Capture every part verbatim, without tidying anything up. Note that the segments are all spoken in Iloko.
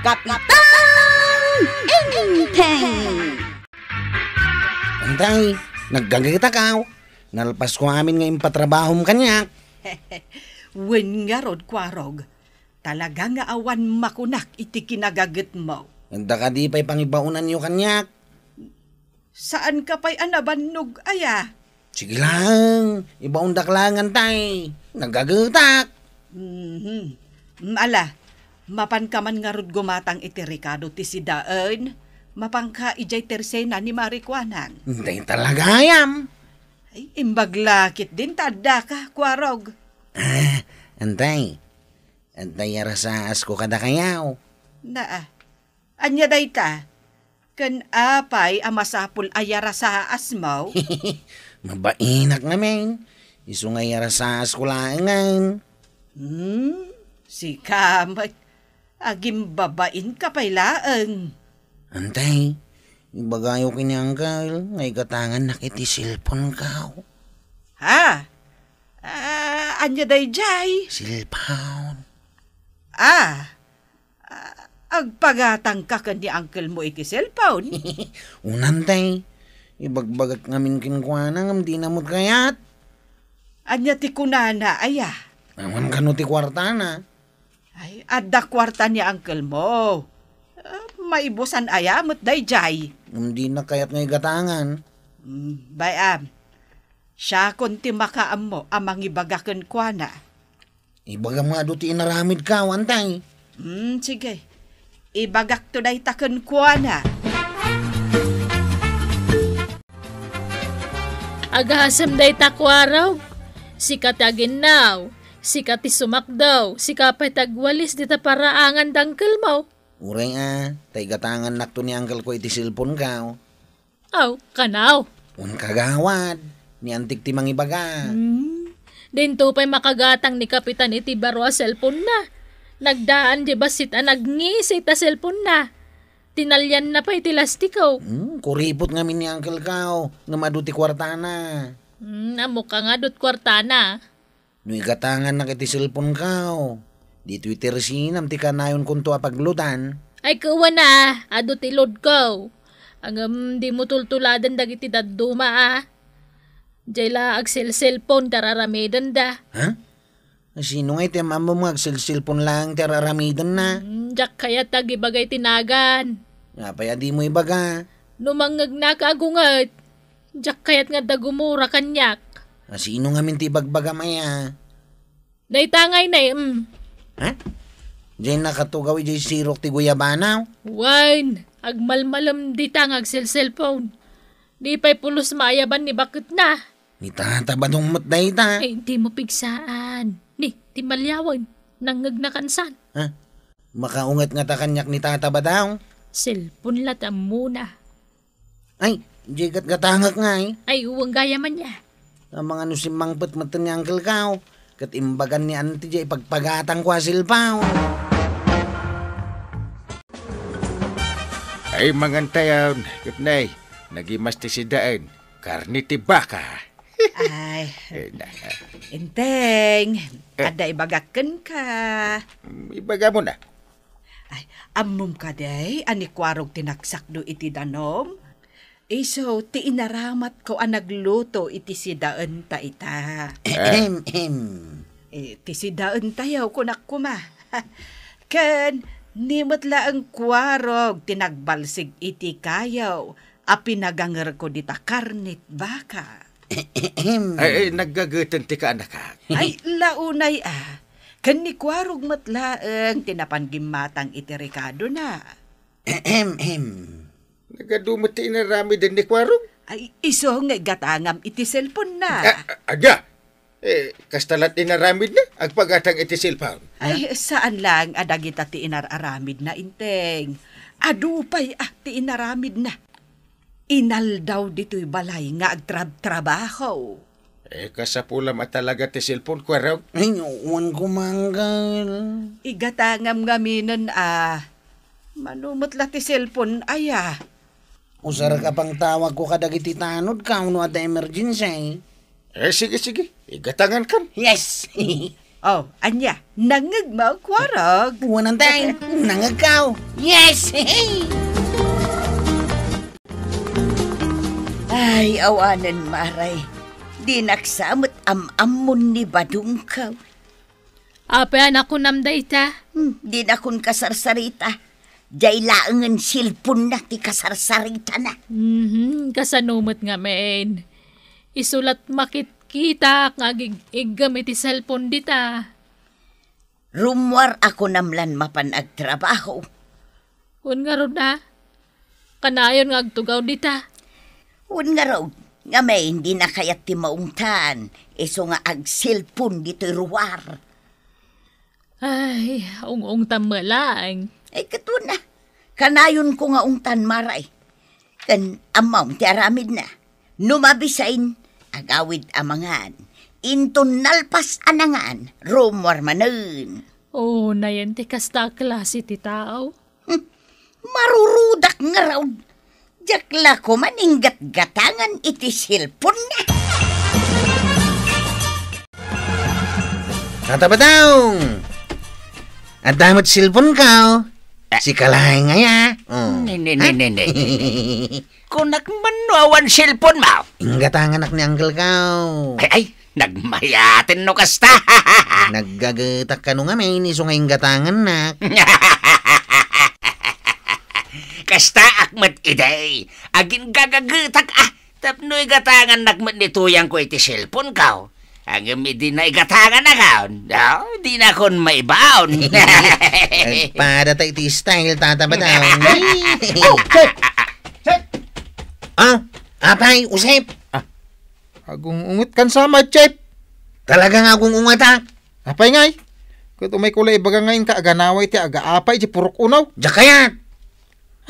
Kapitan Enteng! Enteng, naggagetakaw. Nalpasko amin nga impatrabahom kaniak. Wen ngarud, Kuarog. Talaga nga awan makunak iti kinagagetmo. Adda kadi pay pangibaonanyo kaniak? Saanka pay a nabannog aya? Sige lang, ibaondak lang, Enteng. Naggagetak. Mhm. Mm, ala, mapanka man ngarud gumatang iti rekado ti sidaen, mapanka idiay tersena ni Mari Kuanang. Enteng, talaga ayam. Ay, imbag la ketdin ta addaka, Kuarog. Ah, Enteng. Enteng, yarasaasko kadakayaw. Naa, ania dayta? Ken apay a masapul a yarasaasmo? Mabainak ngamin. Isu nga yarasaasko laengen. Hmm, sika met. Agimbabainka pay laeng. Enteng, ibagayo ken ni Uncle nga igatangannak iti cellphone-ko. Ha? Ah, ania daydiay? Cellphone. Ah, ah, agpagatangka ken ni uncle mo iti cellphone? Una, Enteng. Ibagbagak ngamin kenkuana ngem dina met kayat. Ania ti kunana, aya? Awan kano ti kuartana. Ay, adda kuarta ni uncle mo. Ah, maibusan aya met daydiay? Ngem dina kayat nga igatangan. Mm, bay-am. Siakon ti makaammo a mangibaga kenkuana. Ibagam nga adu ti inaramidko, Enteng. Hmm, sige. Ibagakto dayta kenkuana. Agasem dayta, Kuarog. Sika ti aginnaw, sika ti sumakdaw, sika pay ti agwalis dita paraangan da uncle-mo. Uray a, ta igatangannakto ni uncle-ko iti cellphone-ko. Aw, kanaw. Wen kagawad, ni antik ti mangibaga. Hmm. Dinto pay makagatang ni Kapitan iti baro a cellphone-na. Nagdaan di bassit a nagngisi ta cellphone-na. Tinalianna pay ti lastiko. Hmm, kuripot ngamin ni uncle-ko, ngem adu ti kuartana. Hmm, ammok nga adu ti kuartana. No igatangannak iti cellphone-ko, ditoy tersenam ti kanayonkonto a paglutan. Ay, kuana, adu ti load-ko. Ngem dimo tultuladen dagiti dadduma a. Diay la agselselpon ti ar-aramidenda. Ha? Sino ngay ti am-ammom nga agselselpon laeng ti ar-aramidenna? Mm, diak kayat ti agibaga iti nagan. Apay a dimo ibaga? No mangngegnaka a gunget, diak kayat nga adda gumura kaniak. A, sino ngamin ti ibagbagam aya? Dayta ngay nay, mm. Ha? Diay nakatugaw idiay sirok ti guyabana? Wen, agmalmalem dita nga agselselpon. Di pay pulos maayaban ni baketna. Ni Tata Badong met dayta. Ay, dimo pigsaan. Ni, ti maliawen, nangngegna kansan. Ha? Makaunget ngata kaniak ni Tata Badong? Selpon la ti ammona. Ay, diay gatgatangek ngay. Ay, uwang gayam aya. Amangan no simmangpet metten ni Uncle Kao, ket imbagan ni Auntie diay ipagpagatangko a selpon. Ay, mangantayon, ket nay, nagimas ti sidaen, karne ti baka. Ay, eh, na, Enteng, eh, adda ibagak kenka. Mm, ibagam na. Ay, ammom kadi a ni Kuarog ti nagsakdo iti danum? Isu ti inaramatko a nagluto iti sidaenta ita. Ahem, ahem. Eh, ti sidaentayo, kunak koma. Ken, ni met laeng Kuarog ti nagbalsig iti kayo a pinagangerko dita karne ti baka. Ahem. Ay, ay, naggageten ti kaanakak. Ay, launay a. Ken ni Kuarog met laeng ti napan gimmatang iti rekadona. Ahem, ahem. Nagadu met ti inaramiden ni Kuarog? Ay, isu nga igatangam iti selponna. A-, a-, aga! Eh, kasta la't inaramidna, agpagatang iti selpon. Ay, saan lang a dagita ti inar-aramidna, Enteng. Adu pay a ti inaramidna. Inaldaw ditoy balay nga agtrabtrabaho. Eh, kasapulam a talaga ti selpon, Kuarog? Ay, wen ko, Manggel. Igatangam ngaminen a. Mano met la ti selpon aya? Usarek a pangtawagko kadagiti tanodko no adda emergency. Eh, sige, sige. Igatangankan. Yes! Oh, ania? Nangngegmo, Kuarog? Wen, Enteng. Nangngegko. Yes! Ay, awanen, Mare. Dinak sa met am-ammon ni badongko. Apay a nakunam dayta? Hmm, dinakon kasarsarita. Diay laengen cellphone-na ti kasarsaritana. Mhm, kasano met ngamin? Isu la't makitkitak nga agig-iggem iti cellphone dita. Rummuar a kunam lan mapan agtrabaho. Wen ngarud a, kanayon nga agtugaw dita. Wen ngarud, ngamin dina kayat ti maungtan, isu nga agcellphone ditoy ruar. Ay, ung-ungtam met laeng. Ay, ket wen a, kanayonko nga ungtan, Mare. Ken ammom ti aramidna. No mabisin, agawid a mangan. Inton nalpas a nangan, rummuar manen. Oh, nayen ti kasta a klase ti tao. Hmm, marurudak ngarud. Diak la koma inggatgatangan iti cellphone-na. Tata Badong! Adda met cellphone-ko. Eh. Sika laeng aya. Oh. Ne, ne, ne, ha? Ne, ne. Kunak man no awan cellphone-mo. Inggatanganak ni uncle-ko. Ay, ay, nagmayaten no kasta. Naggagatak kano ngamin, isu nga inggatangannak. Kastaak met idi. Aginggagagetak, ah, tapno igatangannak met ni tuyangko iti cellphone-ko. Ngem idi naigatanganakon, ah, dinakon maibaon. Agpadata iti style, Tata Badong. Oh, Chef! Chef! Ah, apay, Usep? Ah, agung-ungetkan sa met, Chef. Talaga nga agung-ungetak? Apay ngay? Ket umayko la ibaga nga inka aganawa iti agaapay iti purok unaw. Diak kayat.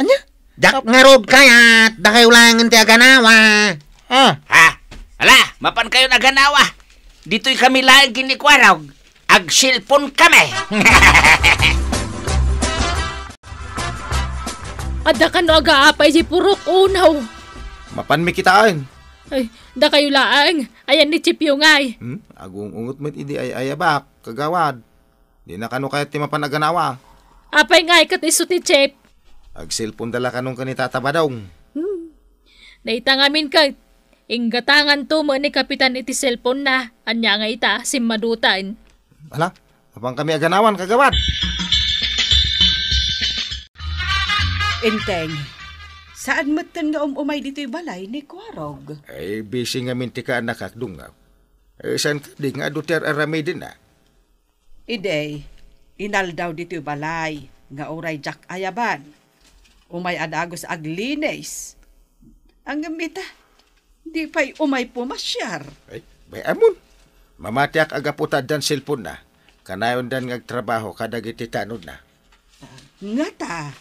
Ania? Diak ngarud kayat, dakayo laengen ti aganawa. Ah. Ha? Ala, mapankayon aganawa. Ditoy kami laeng ken ni Kuarog. Agcellphone kami. Adda kano agaapay iti purok unaw. Mapanmi kitaen. Ay, dakayo laeng. Ayan ni Chip ngay. Hmm? Agung-unget met idi ay-ayabak, kagawad. Dina kano kayat ti mapan aganawa. Apay ngay ket isu ti Chip? Agcellphone-da la kanon ken ni Tata Badong. Hmm. Dayta ngamin ket, inggatanganto met ni Kapitan iti cellphone-na. Ania nga ita, simmadutan. Ala, mapan kami aganawan, kagawad. Enteng, saan metten nga um-umay ditoy balay ni Kuarog? Ay, busy ngamin ti kaannakak, Dungaw. Eh, saan kadi nga adu ti ar-aramidenna? Idi, inaldaw ditoy balay nga uray diak ayaban. Umay a dagus aglinis. Ngem ita, di pay umay pumasiar. Ay, bay-amon. Mamatiak a gapu ta addan cellphone-na. Kanayondan nga agtrabaho kadagiti tanodna. Ngata?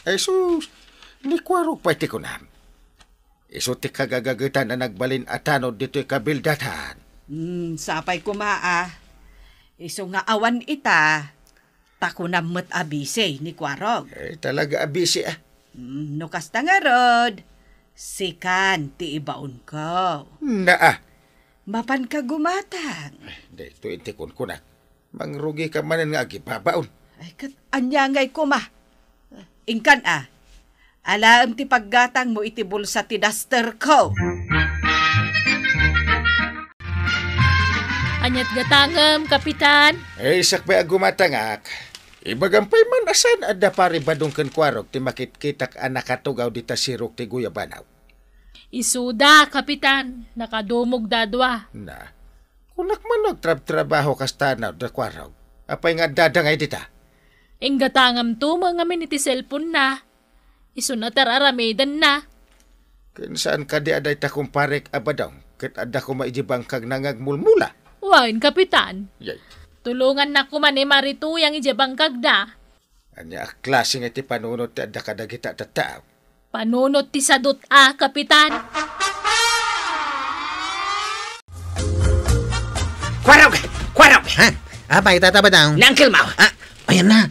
Ay sus, ni Kuarog pay ti kunam. Isu ti kagagagetan a nagbalin a tanod ditoy kabildatan. Hmm, sapay koma a. Isu nga awan ita, ta kunam met a busy ni Kuarog. Eh, talaga a busy, ah. Hmm, no kasta ngarud, sikan ti ibaonko. Naa. Mapanka gumatang. Eh, daytoy ti kunkunak. Mangrugika manen nga agibabaon. Ay, ket ania ngay koma? Inkan a. Alaem ti paggatangmo iti bulsa ti duster-ko. Ania't gatangem, Kapitan? Eh, sakbay a gumatangak. Ibagam pay man a saan adda Pari Badong ken Kuarog ti makitkitak a nakatugaw dita sirok ti guyabanaw. Isuda, Kapitan. Nakadumogda a dua. Na, kunak man no agtrabtrabaho kasta na da Kuarog. Apay nga addada ngay dita? Inggatangamto met ngamin iti cellphone-na. Isuna ti ar-aramidenna. Ken saan kadi a dayta kumparek a Badong ket adda koma idiay bangkagna nga agmulmula? Wen, Kapitan. Yay. Tulonganna koma ni Mari Tuyang idiay bangkagda. Ania a klase nga iti panunot ti adda kadagita a tattao? Panunot ti sadut a, Kapitan. Kuarog! Kuarog! Ha? Apay, Tata Badong? Ni uncle-mo. Ah, ayan na.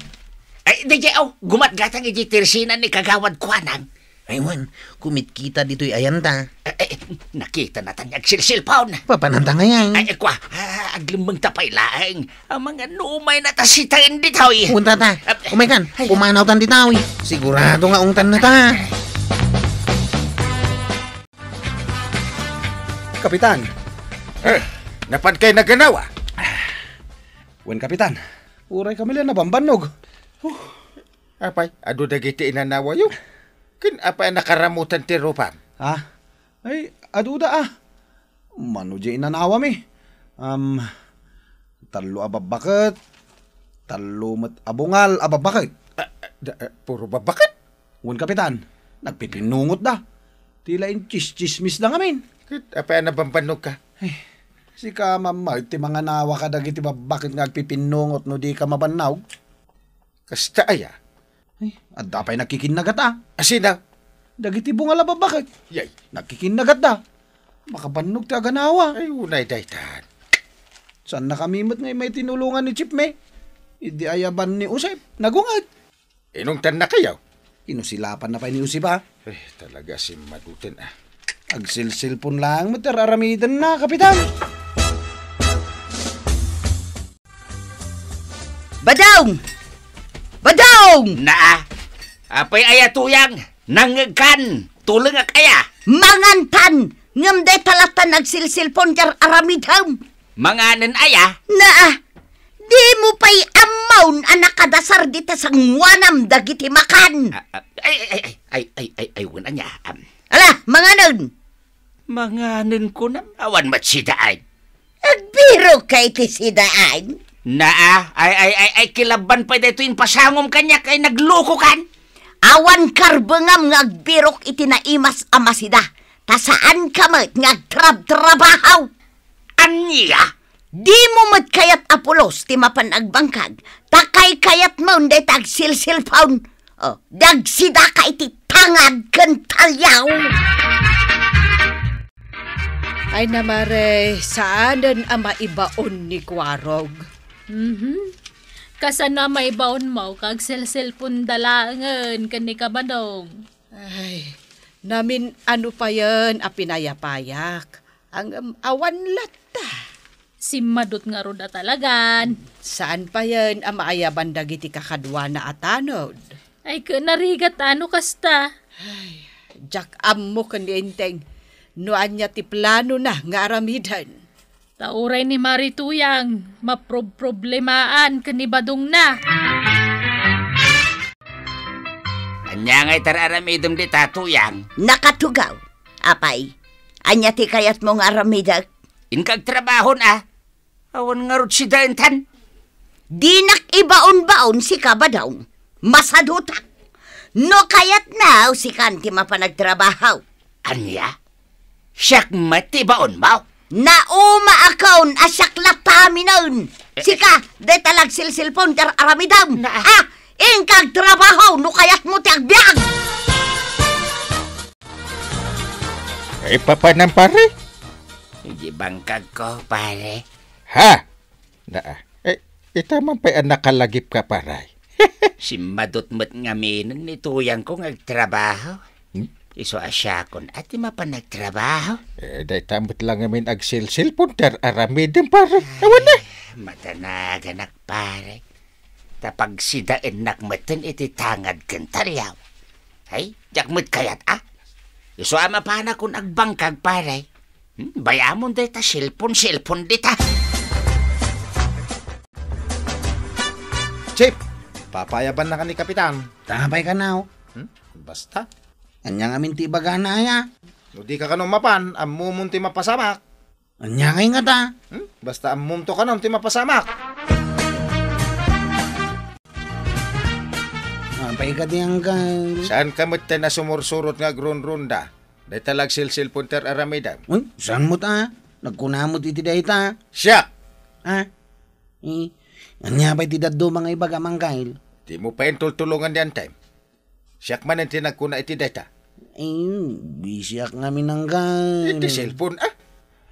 Ay, di, di, oh, gumatgatang iti tersinan ni Kagawad Kuanang. Ay, wen, kumitkita ditoy ayan ta. Eh, eh, nakita na ta ni agsilsilpaw na. Papananta ngay. Ay, eh, kwa, ah, aglemmengta pay laeng. Amangan no umayna ta sitaen ditoy. Unta ta. Ah, Umaykan, ay. Pumanawtan ditoy. Sigurado nga ungtannata. Kapitan. Eh, napan kay naganawa? Wen, Kapitan. Uray kami la nabambannog. Huh. Apay, adu dagiti inanawayo? Ken apay a nakaramutan ti rupam? Ha? Ay, aduda a. Mano diay inanawami? Am, tallo a babbaket, tallo met a bungal a babbaket. Ah, ah, da, ah, puro babbaket? Wen, Kapitan, nagpipinnungotda. Ti laeng tsistsismisda ngamin. Ket apay a nabambannogka? Ay, sika met ti manganawa kadagiti babbaket nga agpipinnungot no dika mabannog. Kasta aya? Ay, adda pay nagkikinnagat a. Asina? Dagiti bungal a babbaket. Yay. Nagkikinnagatda. Makabannog ti aganawa. Ay, unay daytan. Saannakami met nga immay tinulongan ni Chief mi. Idi ayaban ni Usep, nagunget. Inungtannakayo? Inusilapanna pay ni Usep a. Eh, talaga simmaduten a. Agsilsilpon laeng met ti ar-aramidenna, Kapitan. Badong! Badong! Naa, apay aya Tuyang? Nangngegkan? Tulengak aya? Mangantan! Ngem dayta latta nagsilsilpon ti ar-aramidem. Manganen aya? Naa, dimo pay ammoen a nakadasar dita sangoanam dagiti makan. Ah, ah, ay, ay, ay, wen ania? Am. Ala, manganen! Manganen kunam, awan met sidaen. Agbirokka iti sidaen? Naa, ay, ay, ay, ay, kilabban pay daytoy impasangom kaniak ay naglukokan. Awan karbengam nga agbirok iti naimas a masida, ta saanka met nga agtrabtrabaho. Ania? Dimo met kayat a pulos ti mapan agbangkag, ta kaykayatmon dayta agsilsilpon. Oh, dagsidaka iti tangad ken taliaw. Ay na, Mare, saanen a maibaon ni Kuarog? Mhm. Kasano a maibaonmo, kagselselpon da laengen ken ni Kabadong? Ay, namin-ano payen a pinayapayak. Ngem awan latta. Simmadot ngarud a talagan. Saan payen a maayaban dagiti kakaduana a tanod? Ay, ket narigat a no kasta. Ay, diak ammo ken ni Enteng no ania ti planona nga aramiden. Ta uray ni Mari Tuyang, maprobproblemaan ken ni Badongna. Ania ngay ti ar-aramidem dita, Tuyang? Nakatugaw. Apay, ania ti kayatmo nga aramidek? Inka agtrabahon a. Awan ngarud sidaentan. Dinak ibaonbaon sika, Badong. Masadutak. No kayatna, sikan ti mapan agtrabaho. Ania? Siak met ti ibaonmo? Naumaakon a siak latta aminen. Eh, sika, dayta la agsilsilpon ti ar-aramidem. Na- Ha? Inka agtrabaho no kayatmo ti agbiag. Ay, papanan, pare? Iti bangkagko, pare. Ha? Naa. Eh, ita man pay a nakalagipka, pare. Simmadot met ngaminen ni Tuyangko nga agtrabaho. Hmm? Isu a siakon a ti mapan agtrabaho. Eh, dayta met la ngamin agsilsilpon ti ar-aramidem, pare. Awan na. Ay, madanaganak, pare. Ta pagsidaennak metten iti tangad ken taliaw. Ay, diak met kayat a. Isu a mapanakon agbangkag, pare. Hmm, bay-amon dayta cellphone, cellphone dita. Chief, papayabannaka ni Kapitan. Tapay kanaw. Hmm? Basta. Ania ngamin ti ibagana, aya? No dika kano mapan, ammomon ti mapasamak. Ania ngay ngata? Hmm? Basta ammomto kano ti mapasamak. Apay kadi, Angkal? Saanka metten a sumursurot nga agrunrunda? Dayta la agsilsilpon ti ar-aramidem. Uy, saan met a? Nagkuna met iti dayta. Siak! Ha? Eh, ania pay ti dadduma nga ibagam, Angkal? Dimo pay intultulongan ni Antem. Siak manen ti nagkuna iti dayta. Eh, bisiak ngamin, Angkal. Iti cellphone, ah?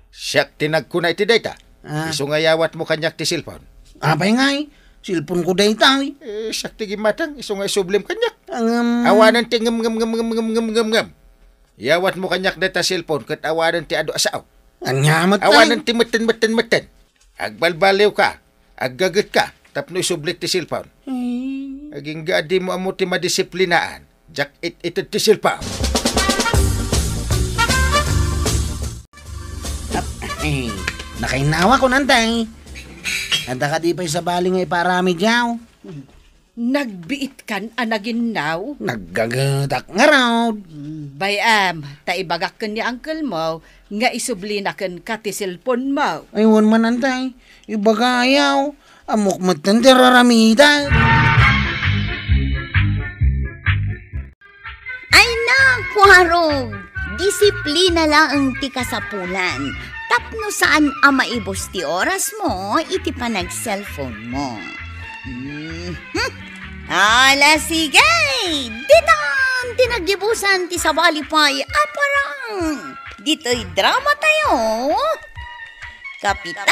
Siak ti nagkuna iti dayta. Ah. Isu nga iyawatmo kaniak ti cellphone. Apay ngay? Cellphoneko dayta, eh. Eh, siak ti gimmatang, isu nga isublem kaniak. Ngem. Awanen ti ngem, ngem, ngem. Iyawatmo kaniak dayta cellphone ket awanen ti adu a sao. Ania met, ay? Awanen ti metten, metten, metten. Agbalbaliwka, aggagetka, tapno isublik ti cellphone. Ay. Agingga a dimo ammo ti madisiplinaan, diak it-ited ti cellphone. Ap-, eh, nakainnawa ko, Nantay. Adda kadi pay sabali nga iparamid yaw? Nagbiitkan a naginnaw? Naggagetak ngarud. Mm, bay-am, ta ibagak ken ni uncle mo nga isublina kenka ti cellphone mo. Ay, wen man, Nantay. Ibaga yaw. Ammok metten ti raramidak. Ay, nakuarog! Disiplina laeng ti kasapulan tapno saan a maibus ti oras mo iti panag-cellphone mo. Mhm. Ala, sige! Ditan ti nagibusan ti sabali pay a parang. Ditoy drama tayo, Kapitan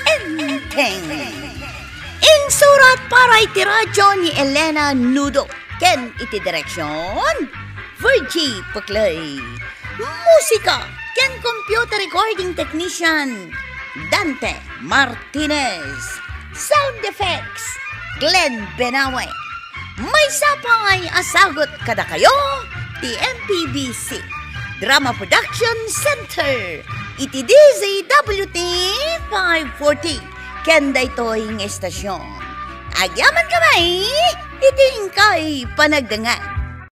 Enteng. Insurat para iti radyo ni Elena Nudo ken iti direksyon, Virgie Puclay. Musika ken computer recording technician, Dante Martinez. Sound effects, Glenn Benawe. Maysa pay a sagut kadakayo ti M P B C Drama Production Center iti D Z W T five forty ken daytoy nga estasyon. Agyamankami iti inkay panagdengngeg.